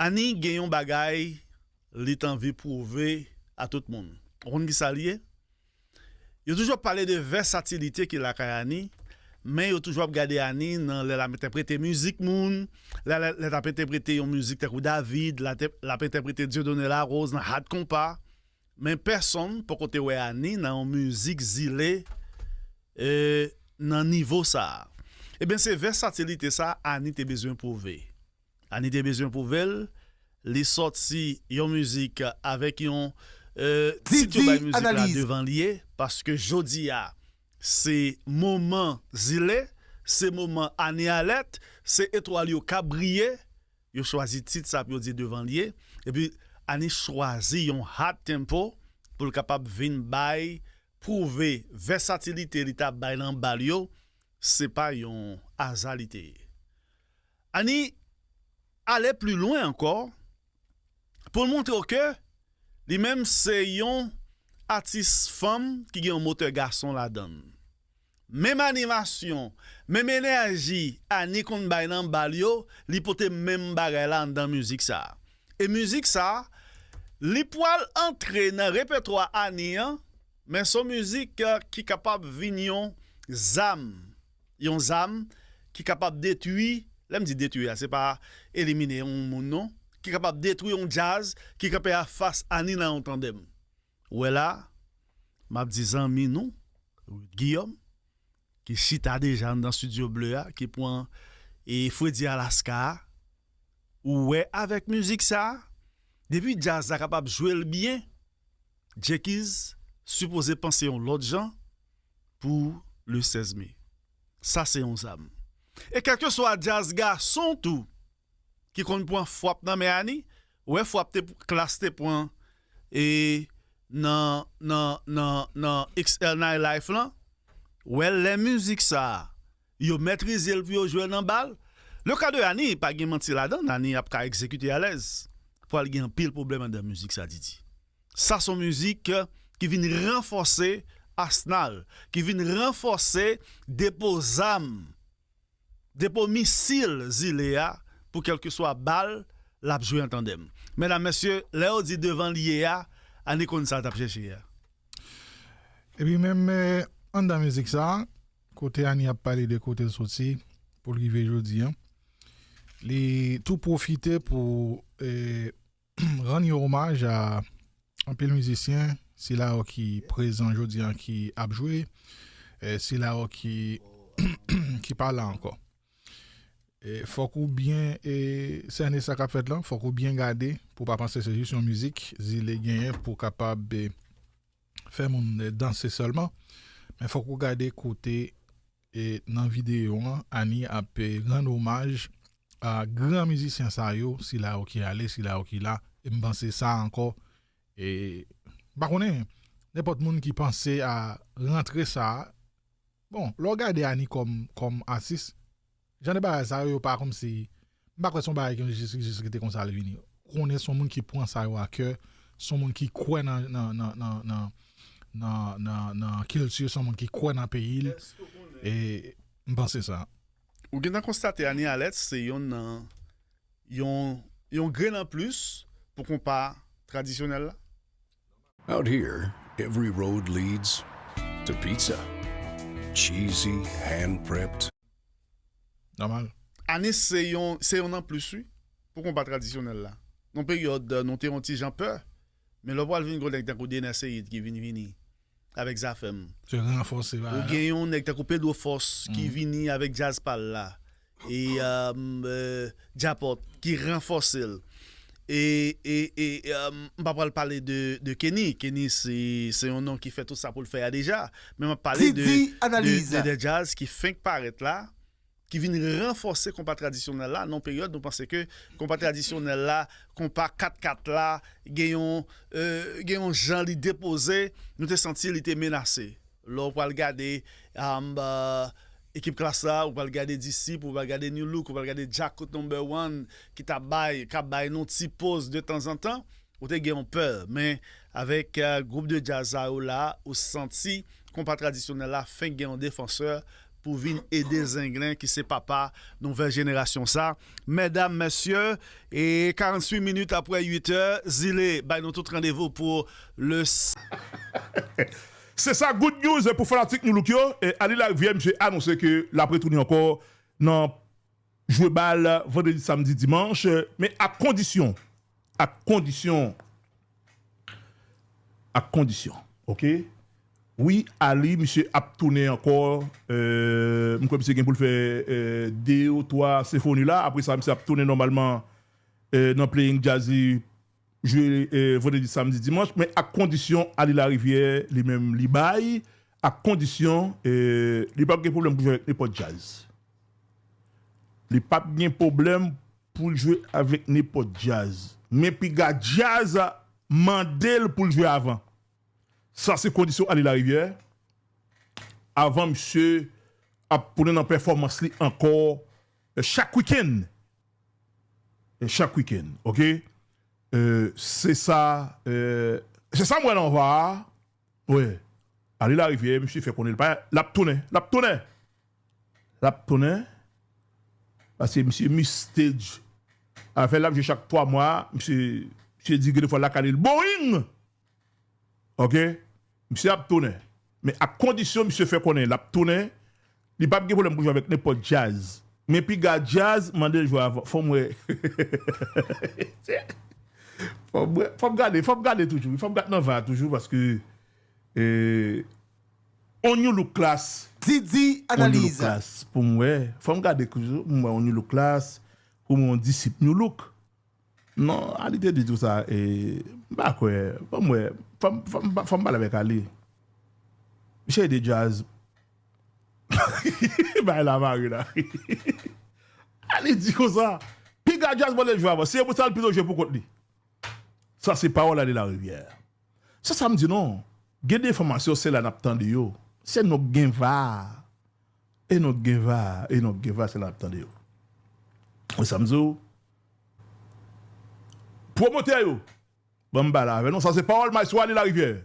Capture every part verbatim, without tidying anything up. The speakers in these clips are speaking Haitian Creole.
Ani gen yon bagay li t anvi pwouve a tout moun. Ou konn ki sa l ye? Yo toujou ap pale de vèsatilite ki lakay Ani, men yo toujou ap gade Ani nan lè l ap entèprete mizik moun, lè, lè, lè l ap entèprete yon mizik tankou David, l ap, l ap entèprete Dieudonné Larose nan Hot Konpa. Men pèsonn poko te wè Ani nan yon mizik zile e, nan nivo sa a. Ebyen, se vèsatilite sa a Ani te bezwen pwouve. Ani te bezwen pwouve l, li sòti yon mizik avèk yon e, tit yo bay mizik la devan l ye, paske jodi a, se moman zile, se moman Ani Alèt, se etwal yo k ap briye, yo chwazi tit sa pou yo di devan l ye, epi Ani chwazi yon hot tempo pou l kapab vin bay, pwouve vèsatilite li t ap bay nan bal yo, se pa yon aza li te ye. Ani ale pli lwen ankò pou l montre w ke li menm se yon atis fanm ki gen yon motè gason ladan l. Menm animasyon, menm enèji Ani konn bay nan bal yo, li pote menm bagay la anndan mizik sa a. E mizik sa a, li pwal antre nan repètwa Ani an, men se yon mizik e, ki kapab vin yon zam, yon zam ki kapab detwi, lè m di detwi a, se pa elimine yon moun non, ki kapab detwi yon djaz ki kanpe afas Ani nan yon tandèm. Ou wè la, m ap di zanmi nou, Ruth Guillaume, ki chita deja anndan Studio Bleu a, ki pran e, fredi Alaska a, ou wè avèk mizik sa a, depi djaz la kapab jwe l byen, Jekiz sipoze panse yon lòt jan pou le sèz me. Sa se yon zam. E kèlkeswa djaz gason tou, ki konn pran fwap nan men Ani, wè fwap te Klass te pran e nan nan nan nan X L Night Life lan, wè lè mizik sa a, yo mètrize l pou yo jwe l nan bal. Le ka de Ani, pa gen manti ladan l, Ani ap ka egzekite alèz. Pwal gen anpil pwoblèm anndan mizik sa, Didi. Sa se yon mizik ki vin ranfòse asnal, ki vin ranfòse depo zam, depo misil zile a, pou kèlkeswa bal l ap jwe an tandèm. Medam, mesye, lè yo di devan l ye a, Ani konn sa l t ap chèche a. Epi menm eh, anndan mizik sa, kote Ani ap pale de kote l soti pou l rive jodi an, li tou pwofite pou eh, rann yon omaj a anpil mizisyen, sila yo ki prezan jodi an ki ap jwe, eh, sila yo ki, ki pa la ankò. E fòk ou byen e, sène sa k ap fèt lan, fòk ou byen gade pou w pa panse se jis yon mizik zile genyen pou w kapab e, fè moun e, danse sèlman. Men fòk ou gade kote e, nan videyo an, Ani ap e, rann omaj a gran mizisyen sa yo, sila yo ki ale, sila yo ki la. E m panse sa ankò, e, m pa konnen, nenpòt moun ki panse a rantre sa a, bon, lè w gade Ani kòm, kòm atis, jan de bagay sa yo, yo pa kòmsi, m pa kwè se yon bagay ki jis, jis rete konsa l vini. Ou konnen se yon moun ki pran sa yo a kè, se yon moun ki kwè nan, nan, nan, nan, nan, nan, nan, nan kilti, se yon moun ki kwè nan peyi l. E m panse sa. Ou gentan konstate Ani Alèt se yonn nan yon, yon grenn anplis pou konpa tradisyonèl la? Out here, every road leads to pizza. Cheesy, hand prepped. Nòmal. Ani se yon, se yon anplis, wi, pou konpa tradisyonèl la. Nan peryòd, nou te yon ti jan pè, men lè w pral vin gwo nèg tankou Dener Ceïde ki vin vini avèk Zafèm. Se ranfòse bagay la. Ou gen yon nèg tankou Pedro Force ki vini avèk djaz pa l la. E, um, euh, Djapòt ki ranfòse l. E, e, e um, m pa pral pale de, de Kenny. Kenny se, se yon non ki fè tout sa pou l fè a deja. Men m ap pale de, de, de, de djaz ki fenk parèt la, ki vin ranfòse konpa tradisyonèl la nan yon peryòd nou panse ke konpa tradisyonèl la, konpa kat kat la, gen yon, euh, gen yon jan li depoze, nou te santi li te menase. Lè w pral gade um, uh, ekip Klass la, ou pral gade Disip, ou pral gade Nu Look, ou pral gade Djakout Number One, ki t ap bay, k ap bay nou ti poz de tanzantan, ou te gen yon pè. Men avèk uh, gwoup de djaz sa yo la, ou santi konpa tradisyonèl la fenk gen yon defansè pou vin ede Zenglen ki se papa nouvèl jenerasyon sa. Medam, mesye, e karanntuit minit apre uit è, Zile bay nou tout randevou pou le s- Se sa, good news pou fanatik New Look yo. E Ali Larivière, misye anonse ke l ap retounen ankò nan jwe bal vandredi, samdi, dimanch, men ak kondisyon. Ak kondisyon. Ak kondisyon. Oke? Wi, Ali, misye ap tounen ankò. Euh, m kwè misye gen pou l fè euh, de ou twa senfoni la. Apre sa, misye ap tounen nòmalman euh, nan Playing Jazzy jwe euh, vandredi, samdi, dimanch. Men ak kondisyon, Ali Larivière, li menm, li bay. Ak kondisyon, euh, li p ap gen pwoblèm pou jwe avèk nenpòt djaz. Li p ap gen pwoblèm pou l jwe avèk nenpòt djaz. Men piga djaz mande l pou l jwe avan. Sa se kondisyon Ali Larivière. Avan misye ap tounen nan pèfòmans li ankò euh, chak wikenn. Euh, Chak wikenn, oke? Euh, se sa, euh, se sa m wè nan va a. Wi. Ali Larivière, misye fè konnen l pa, l ap tounen, l ap tounen. L ap tounen. Paske misye miss stage. Afè l ap jwe chak twa mwa, misye, misye di gen de fwa l ap kale l. Boing! Oke? Misye ap tounen. Men ak kondisyon misye fè konnen l ap tounen. Li p ap gen pwoblèm pou jwe avèk nenpòt djaz. Men piga djaz mande l jwe avan. Fò m wè. Fò m wè. Fò m gade, fò m gade toujou. Fò m gade nan va toujou paske eh, on New Look Class. Didi On New Look Class. Pou m wè. Fò m gade toujou. M wè on New Look Class. Pou m wè on disip New Look. Non, Ali te di tou sa, e, m pa kwè, fò m wè, fò m, fò m, fò m pale avèk Ali. Misye ede djaz. Bagay la mare la. Ali di konsa, piga djaz mande l jwe avan, se pou sa l pito jwe pou kont li. Sa se pawòl Ali Larivière. Se sa m di non. Gen de enfòmasyon se la n ap tande yo. Se nou k gen va a. E nou k gen va a. E nou k gen va a se la n ap tande yo. Ou sa m di w? Pwomotè yo. Ban m pale avè nou. Sa se pawòl Maestro Ali Larivière.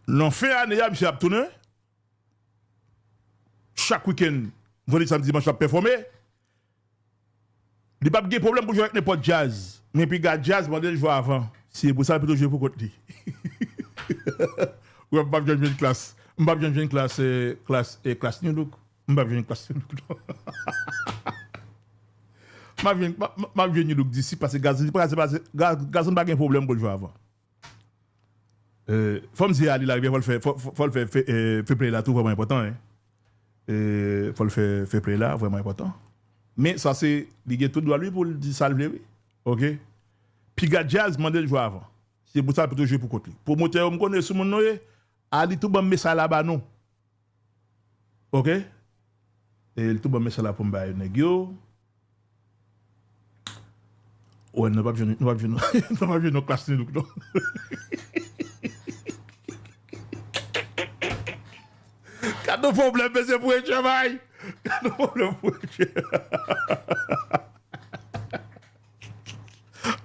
Nan fen ane a, misye ap tounen. Chak wikenn, vandredi, samdi, dimanch, l ap pèfòme. Li p ap gen pwoblèm pou jwe avèk nenpòt djaz. Men piga djaz mande l jwe avan. Si e pou sa, l pito jwe pou kont li. Wè, m p ap janm jwenn klas. M p ap janm jwenn klas, eh, klas, eh, klas New Look. M p ap jwenn klas New Look, non. M ap jwenn, m ap, m ap jwenn New Look disip, paske Gazon, Gazon, Gazon pa gen pwoblèm pou l jwe avan. Eh, fò m di Ali Larivière, fò l fè, fò, fò, fò l fè, fè, eh, fair play la tou vrèman enpòtan, en. Eh, fò l fè fair play la vrèman enpòtan. Men sa se, li gen tout dwa li pou l di sa l vle, wi. Oke? Piga djaz mande l jwe avan. Se pou sa l pito jwe pou kont li. Pwomotè yo, m konnen sou moun nou ye. Ali tou ban m mesaj la ba nou. Oke? E li tou ban m mesaj la pou m bay nèg yo. Wè, nou p ap jwenn, nou p ap jwenn, nou p ap jwenn yon klas New Look, non. Gad yon pwoblèm, mesye, pou H M I. Gad yon pwoblèm pou H M I.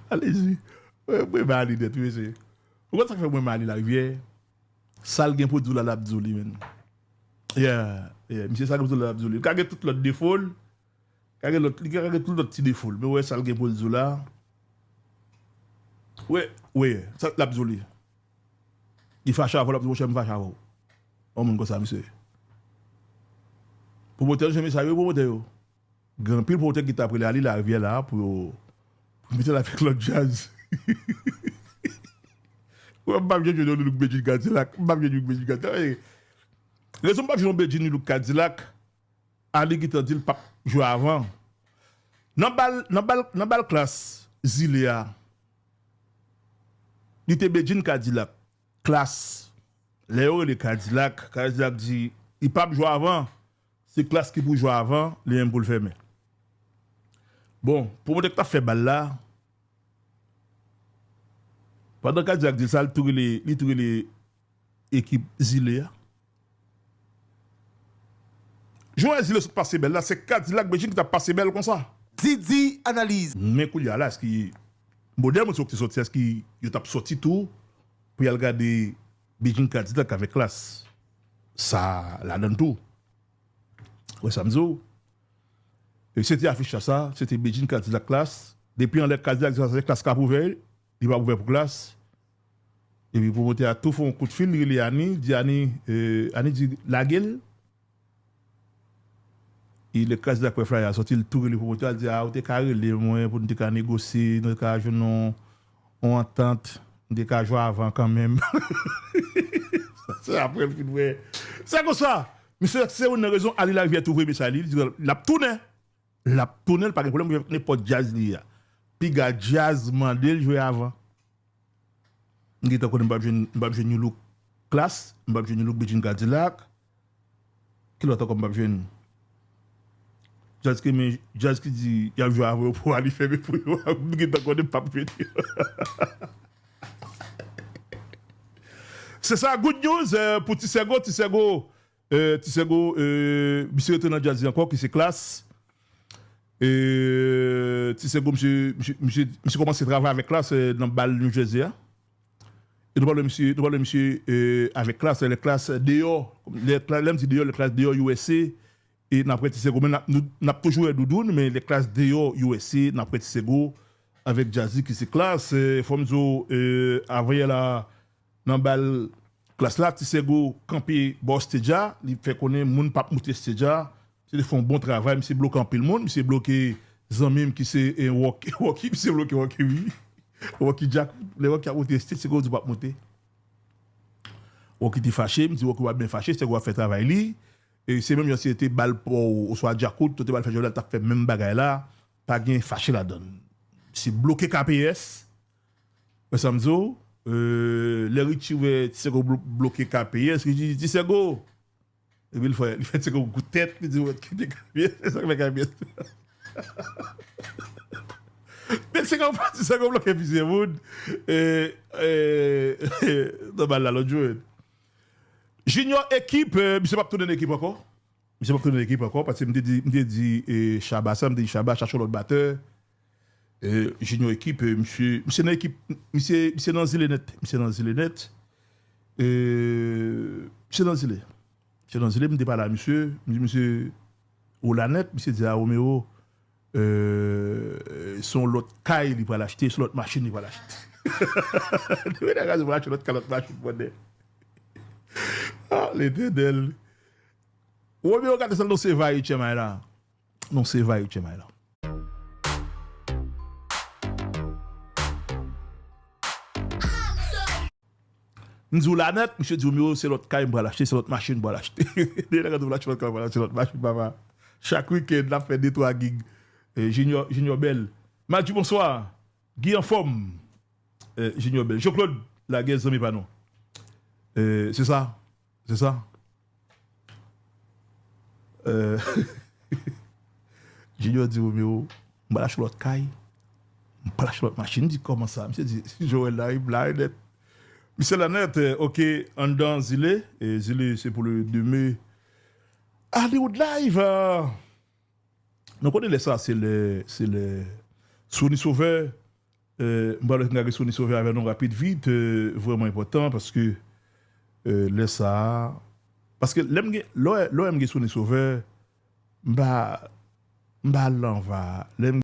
Alezi. Mwen, mwen renmen Ali nèt, wi, mesye. Ou konn sa k fè mwen renmen Ali Larivière? Sa l gen pou di w la, l ap di w li, menn. Yeah, yeah. Misye, sa l gen pou di w la, l ap di w li. Li ka gen tout lòt defo l. Ka gen lòt, li ka gen tout lòt ti defo l. Men w wè sa l gen pou l di w la. Wi, wi, sa l ap di w li. Li fache avè w, l ap di w, monchè, m fache avè w. Yon moun konsa, mesye. Pwomotè yo, se mesye yo, pwomotè yo. Gen anpil pwomotè ki t ap rele Ali Larivière la pou yo, pou mete l avèk lòt djaz. Mwen, m p ap jwenn yon New Look Bedjine Kadilak. M p ap jwenn yon Bedjine Kadilak. Ey, rezon m p ap jwenn yon Bedjine New Look Kadilak, Ali gentan di l p ap jwe avan. Nan bal, nan bal, nan bal klas Zile a, li te Bedjine Kadilak. Klas. Lè yo rele Kadilak, Kadilak di li p ap jwe avan. Se klas ki pou jwe avan, li menm pou l fèmen. Bon, pwomotè k t ap fè bal la, pandan Kadilak di l sa, li tou rele, li tou rele ekip Zile a. Jan w wè Zile sot pase bèl la, se Kadilak Bedjine ki t ap pase bèl konsa. Didi Analiz. Men kounye a la, èske modèl moun sa yo ki te soti, èske yo t ap soti tou pou y al gade Bedjine Kadilak avèk klas? sa ladan l tou. Wè sa m di w? E se te afich la sa, se te Bedjine Kadilak klas. Depi anlè Kadilak, se klas k ap ouvè, li p ap ouvè pou klas. Epi pwomotè a tou fè yon kout fil, li rele Ani, di Ani, eh, Ani di lage l. E lè Kadilak wè flyer a soti, l tou rele pwomotè a, l di, a, ou te ka rele mwen pou n te ka negosye, nou te ka jwenn yon, yon antant, m te ka jwe avan kanmenm. Se apre l fin wè. Se konsa, misye se youn nan rezon Ali Larivière tou voye mesaj li, li di l ap tounen. L ap tounen, l pa gen pwoblèm pou nenpòt djaz li ye a. Piga djaz mande l jwe avan. M gentan konnen m p ap jwenn, m p ap jwenn Youlook Klass, m p ap jwenn Youlook Bedjine Kadilak. Ki lòt ankò m p ap jwenn? Djaz ki men, djaz ki di y ap jwe avan yo pou Ali fèmen pou yo. M gentan konnen m p ap jwenn yo. Se sa, good news, eh, pou Ti Sègo, Ti Sègo, eh, Ti Sègo, eh, misye rete nan djaz li ankò, ki se Klass. Eh, Ti Sègo, misye, misye, misye, misye kòmanse travay avèk Klass, eh, nan bal New Jersey a. E nou pale misye, nou pale misye, eh, avèk Klass, lè Klass deyò, lè Klass, lè m di deyò, lè Klass deyò U S A, e n ap wè Ti Sègo, men n ap, nou, n ap toujou wè Doudoun, men lè Klass deyò U S A, n ap wè Ti Sègo avèk djaz li ki se Klass, eh, fò m di w, eh, avanyè la, nan bal Klass la, Ti Sègo kanpe bò stage a, li fè konnen moun p ap moute stage a, misye te fè yon bon travay, misye bloke anpil moun, misye bloke zanmi m ki se, eh, Rocky, Rocky, misye bloke Rocky, wi. Rocky Djakout, lè Rocky ap moute stage, Ti Sègo di w p ap moute. Rocky te fache, m di Rocky w ap byen fache, Ti Sègo ap fè travay li. E se menm jan si se te bal Pò oswa Djakout, ou te bal fè Jòdal, t ap fè menm bagay la, pa gen fache ladan l. Se bloke K P S. Wè sa m di w? Euh, lè Richie wè Ti Sègo blo-, bloke K P S, Richie di, Ti Sègo! Epi l fè, li fè Ti Sègo kout tèt, li di, wè, kite K P S, se sa k fè K P S. Men Ti Sègo, Ti Sègo bloke plizyè moun. E, e, nan bal la lòt jou. Junior Ekip, eh, misye p ap tounen nan Ekip ankò. Misye p ap tounen nan Ekip ankò, paske m te di, m te di, eh, Shabba sa, m te di, Shabba, chache yon lòt batè. Eh, Junior Ekip, eh, misye, misye nan Ekip, misye, misye nan Zile nèt, misye nan Zile nèt. Eh, misye nan Zile. Misye nan Zile, m te pale a misye, m di, misye, ou la nèt, misye di, a, Romeo, eh, se yon lòt kay li pral achte, se yon lòt machin li pral achte. Li mete gaz pou achte lòt kay, lòt machin, mwen. Ah, Letènèl. Romeo, gade sa, non, se vay H M I la. Non, se vay H M I la. M di w la nèt, misye di w, Romeo, se lòt kay m pral achte, se lòt machin m pral achte. Depi lè gade w la, se lòt kay m pral achte, se lòt machin, papa. Chak wikenn, n ap fè de twa gig. Eh, Junior, Junior Bèl. Madji, bonswa. Guy anfòm. Eh, Junior Bèl. Jean-Claude Laguerre, zanmi pa nou. Eh, se sa. Se sa. Euh, Junior di Romeo, m pral achte lòt kay, m pral achte lòt machin. M di, kòman sa? Misye di, Joel la, li blayi nèt. Misye la nèt, euh, ok, anndan Zile, e Zile se pou le de me. Hollywood Live, euh, nou konnen lè sa, se lè, se lè Sony Sauveur, euh, m pral lage Sony Sauveur avè nou rapid vit, euh, vrèman enpòtan, paske, euh, lè sa a, paske lè m gen, lè w, lè w wè m gen Sony Sauveur, m pa, m pa al nan va, lè m